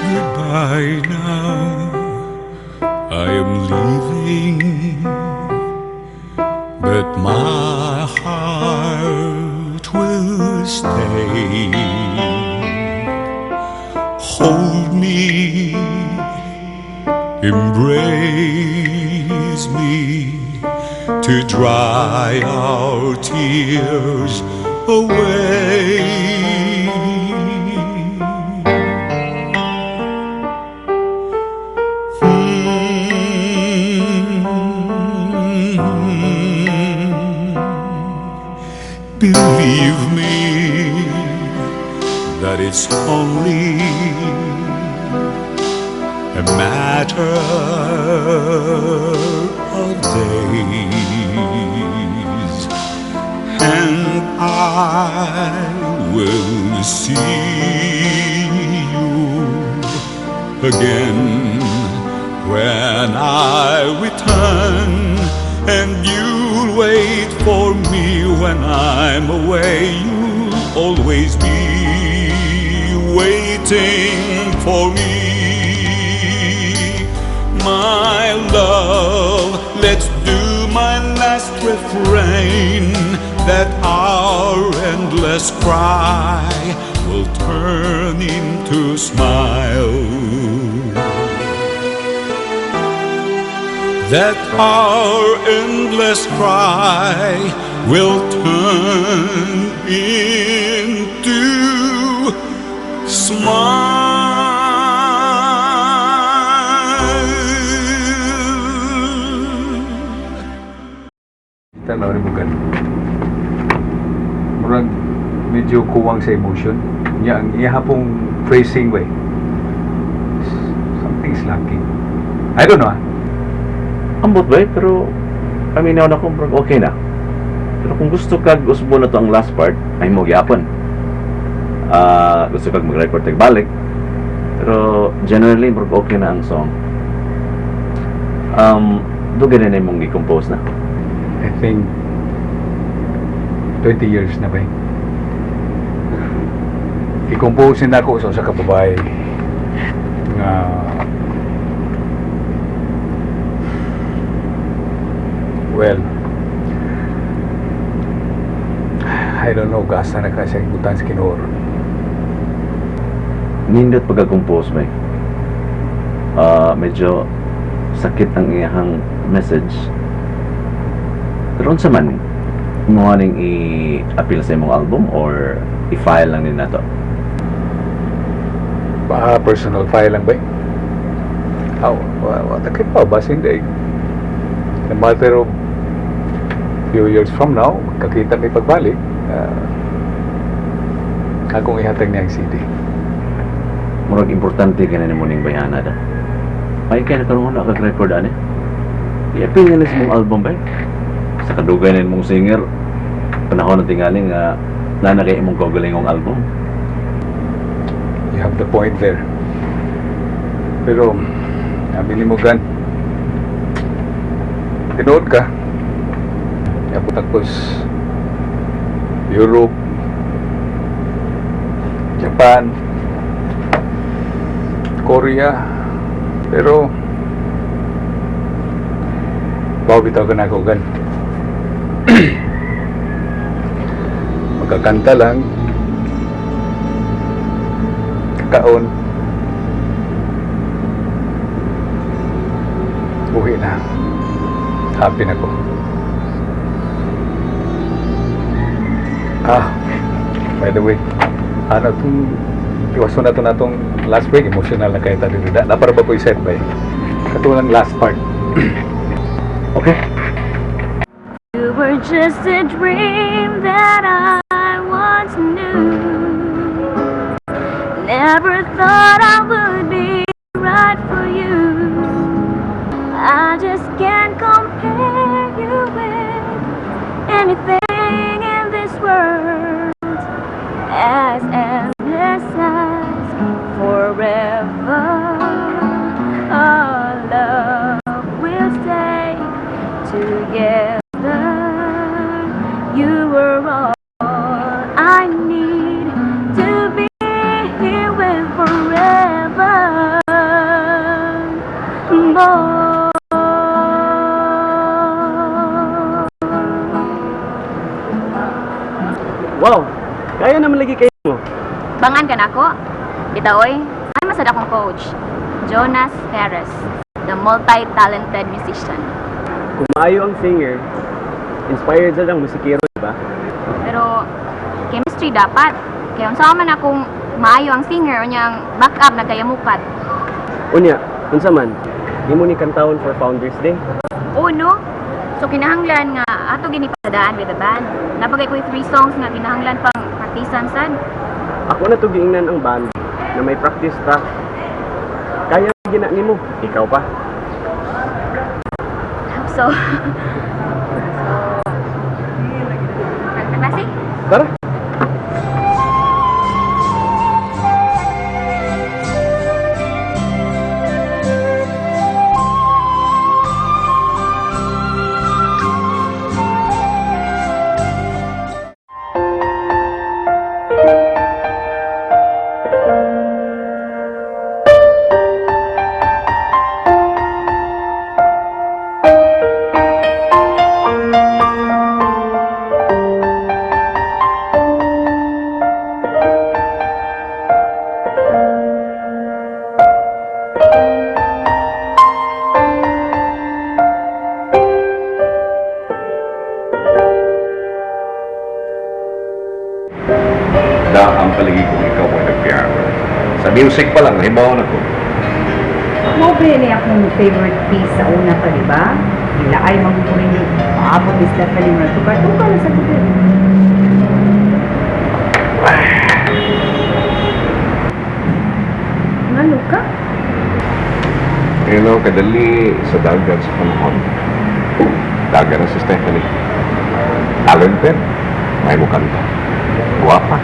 Goodbye now, I am leaving, but my heart will stay. Hold me, embrace me to dry our tears away. Believe me that it's only a matter of days, and I will see you again when I return, and you'll wait for me when I'm away. You'll always be waiting for me. My love, let's do my last refrain, that our endless cry will turn into smile, that our endless cry will turn into smile. Tanaw ni mo gan. Murag medyo kuwang sa emotion. Nya ang iya pong phrasing ba eh. Something's lacking. I don't know ah. Ambot ba eh, pero paminaw na ko, murag okay na. Pero kung gusto kag usbon na to ang last part, ay mo gyapon. Ah, gusto kag mag-record tag balik. Pero generally murag okay na ang song. Dugay na mong gi-compose na. I think 20 years na ba eh. I-compose na ako sa usa ka babae nga, well, I don't know kung asa na ka siya ibutan sa Ginoo. Nindot pagka-compose ba eh. Ah, medyo sakit ang iyahang message. Pero unsa man mo ning i-appeal sa imong album or i-file lang ni nato? Ba, personal file lang ba eh? Aw, wa ta pa basin day. In a matter of few years from now, magkakita may pagbalik, akong ihatag niya ang CD. Murag importante ka na nimo ning bayhana da. Ay kay nakaroon na kag record ani. I-appeal nga ni sa imong album ba? Sa kadugay na imong singer, panahon na tingali nga naa na kay imong kaugalingong album. You have the point there. Pero, aminin mo gan, tinuod ka. Yapot tapos Europe, Japan, Korea, pero bawo bitaw ka na ako gan. Magkakanta lang, kaon, buhi na. Happy na ko. Ah, by the way, ano itong iwaso na ito na itong last break, emotional na kayo tayo dito. Napara ba ko set ba eh? Katulad last part. Okay. You were just a dream that I once knew. Never thought I would be right for you. I just can't compare you with anything in this world. As endless as forever, our love will stay together. You were all I need to be here with forever. More. Wow! Kaya naman lagi kayo mo. Bangan ka nako. Bitaw oy, ay masad akong coach. Jonas Perez, the multi-talented musician. Kung maayo ang singer, inspired sa ang musikero, di ba? Pero chemistry dapat. Kaya unsa man akong maayo ang singer unyang backup na kayamukat. Unya, unsa man, di mo ni kantahon for Founders Day. Oo, no? So kinahanglan nga ato gini pasadaan with the band. Napagay ko three songs nga kinahanglan pang praktisan sad. Ako na to giingnan ang band na may practice ta. Kaya gina nimo, ikaw pa. So, klase? Tara. Da ang palagi kong ikaw mo nagpiano. Sa music pa lang, nahibaw na ko. Mao ba ni akong favorite piece sa una pa, di ba? Ila ay magugurin yung maabot ni Stephanie na tukar-tukar na sa tubig. Ngano ka? Kadali sa dagat sa panahon. Dagat na si Stephanie. Talented, may mukanta. Guwapa.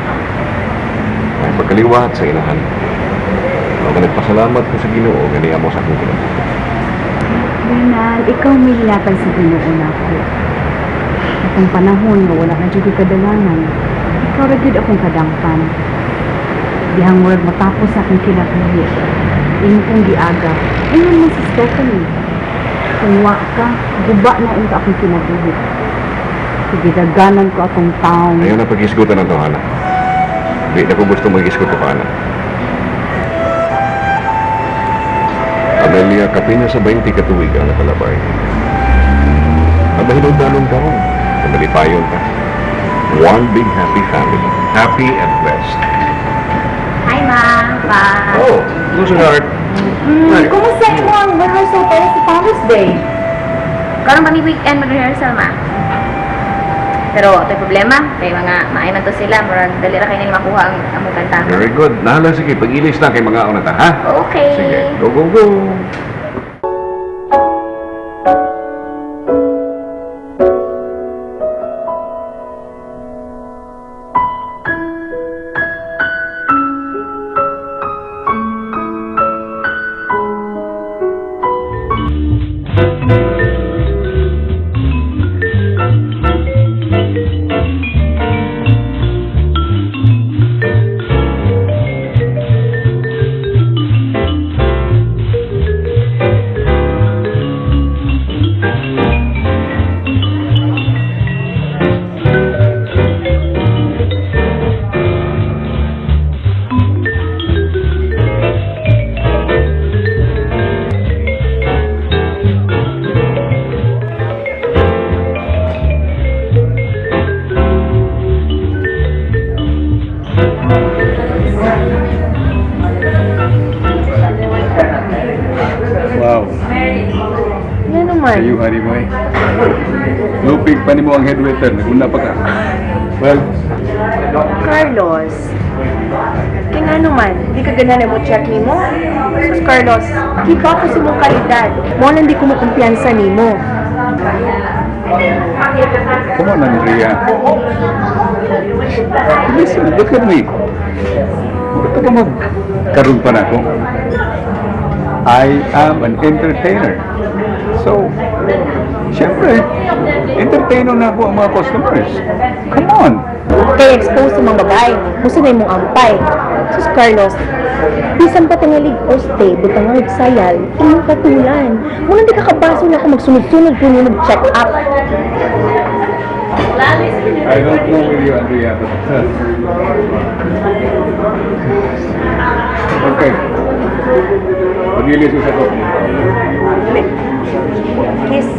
May pagkaliwat sa inahan. Nga nagpasalamat ko sa Ginoo, gani mo sa akong kinabuhi. Renal, ikaw may hilatan sa Ginoo nako. Atong panahon nga wala na jud kadalanan, ikaw ra gyud akong kadangpan. Dihang murag matapos sa akong kinabuhi. Imo kong giagap. Ingon man si Stephanie. Kung wa ka, guba na unta akong kinabuhi. Gidaganan ko akong taong. Ayaw na pag-isgutan ng tawhana. Di na ko gusto mag-isgut ko ana. Amelia, kapina sa 20 katuig ang nakalabay. Ang mahinungdanon karon, kung nalipayon ka. One big happy family. Happy and blessed. Hi, Ma. Pa. Oh, sweetheart. Kumusta imo ang rehearsal para sa Father's Day? Karon kami weekend mag-rehearsal, Ma. Pero ito'y problema, kay mga maay man to sila, murag dali ra kay nila makuha ang among kanta. Very good. Nahala, sige. Pag-ilis na kay mga una ta, ha? Okay. Sige. Go, go, go. man. Ayuhan ni mo eh. Lupig pa nimo ang head waiter, naguna pa ka. Well, Carlos, kaya nga naman, di ka ganahan mo check nimo. Sus Carlos, keep up sa imong kalidad. Mo lang di ko makumpiyansa nimo. Come on, Andrea. Listen, look at me. Ito ka mag karoon pa na ako. I am an entertainer. So, siyempre, entertainer na ako ang mga customers. Come on. Kay expose sa mga babae, gusto na imong ampay. Sus Carlos, bisan pa tingalig oste, butang ang sayal, imong katulan. Mo lang di ka kabaso na ako magsunod-sunod kung mag-check up. I don't know with you, Andrea, but okay. Pagilis ko sa ko. Kiss.